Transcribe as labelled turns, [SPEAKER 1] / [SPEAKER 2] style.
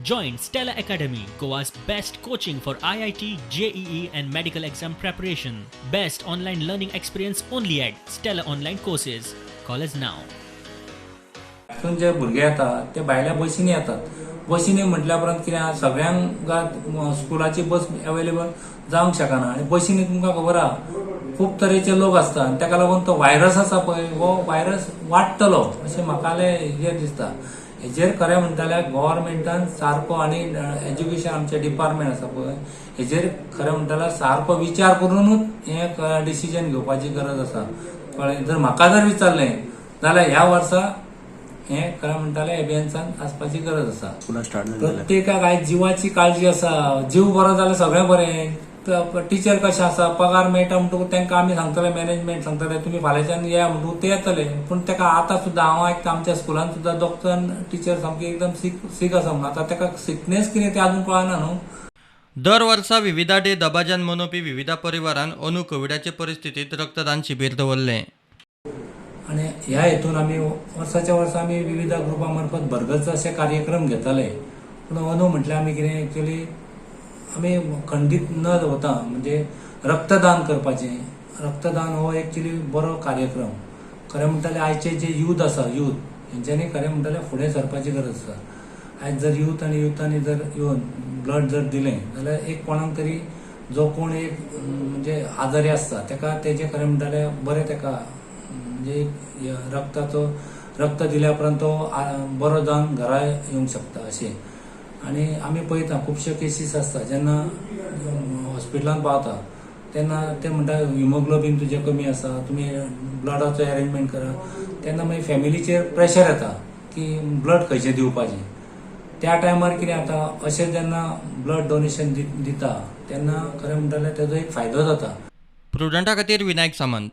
[SPEAKER 1] Join Stella Academy, Goa's best coaching for IIT, JEE, and medical exam preparation. Best online learning experience only at Stella Online Courses. Call us now.
[SPEAKER 2] हातून जे भुरगे येतात ते भायल्या बसींनी येतात. बसींनी म्हटल्या उपरांत कितें आहा, सगळ्यांक स्कुलाची बस अवेलेबल जावंक शकना आनी बसींनी तुमकां खबर आहा, खूब तरेचे लोक आसता आनी ताका लागून तो व्हायरस आसा पळय, हो व्हायरस वाडटलो अशें म्हाका हें दिसता. हेजेर खरें म्हणटा जाल्यार गव्हर्मेंटान सारको आनी एज्युकेशन आमचें डिपार्टमेंट आसा पळय, हेजेर खरें म्हणटा जाल्यार सारको विचार करुनूच हें डिसिजन घेवपाची गरज आसा, कळ्ळें? जर म्हाका जर विचारलें जाल्यार ह्या वर्सा हें खरें म्हणटा जाल्यार एबियन्सान आसपाची गरज आसा.
[SPEAKER 3] स्कुलां स्टार्ट जाली जाल्यार
[SPEAKER 2] प्रत्येकाक आयज जिवाची काळजी आसा. जीव बरो जाल्यार सगळें बरें. टिचर कशें आसा, पगार मेळटा म्हणटकूच तांकां आमी सांगतले, मॅनेजमेंट सांगतले, तुमी फाल्यांच्यान या म्हणटकूच ते येतले. पूण ताका आतां सुद्दां हांव आयकता, आमच्या स्कुलान सुद्दां दोग जाण टिचर सामकी एकदम सीक सीक आसा म्हणून. आतां ताका सिकनेस कितें तें आजून कळना न्हू.
[SPEAKER 4] दर वर्सा विविधा डे दबाज्यान मनोवपी विविधा परिवारान अंदू कोविडाचे परिस्थितीत रक्तदान शिबीर दवरलें.
[SPEAKER 2] आनी ह्या हेतून आमी वर्साच्या वर्सा आमी विविध ग्रुपा मार्फत भरगच्च अशे कार्यक्रम घेताले. पूण अंदू म्हटल्यार आमी कितें, एक्चुली आमी खंडीत न वता म्हणजे रक्तदान करपाचें. रक्तदान हो एक्चुली बरो कार्यक्रम. खरें म्हणटा जाल्यार आयचे जे यूथ आसा, यूथ हेंच्यांनी खरें म्हणटा जाल्यार फुडें सरपाची गरज आसा. आयज जर यूथ आनी युथांनी जर येवन ब्लड जर दिलें जाल्यार एक कोणाक तरी जो कोण एक म्हणजे आजारी आसता, ताका तेजें खरें म्हणटा जाल्यार बरें ताका म्हणजे एक रक्ताचो रक्त दिल्या उपरांत तो बरो जावन घरा येवंक शकता अशें. आनी आमी पळयता, खुबश्यो केसीस आसता, जेन्ना हॉस्पिटलांत पावता तेन्ना ते म्हणटा, हिमोग्लोबीन तुजें कमी आसा, तुमी ब्लडाचो एरेंजमेंट करा. तेन्ना मागीर फॅमिलीचेर प्रेशर येता की ब्लड खंयचें दिवपाचें. त्या टायमार कितें जाता, अशें जेन्ना ब्लड डोनेशन दिता तेन्ना खरें म्हणटा जाल्यार तेजो एक फायदो जाता.
[SPEAKER 4] प्रुडंटा खातीर विनायक सामंत.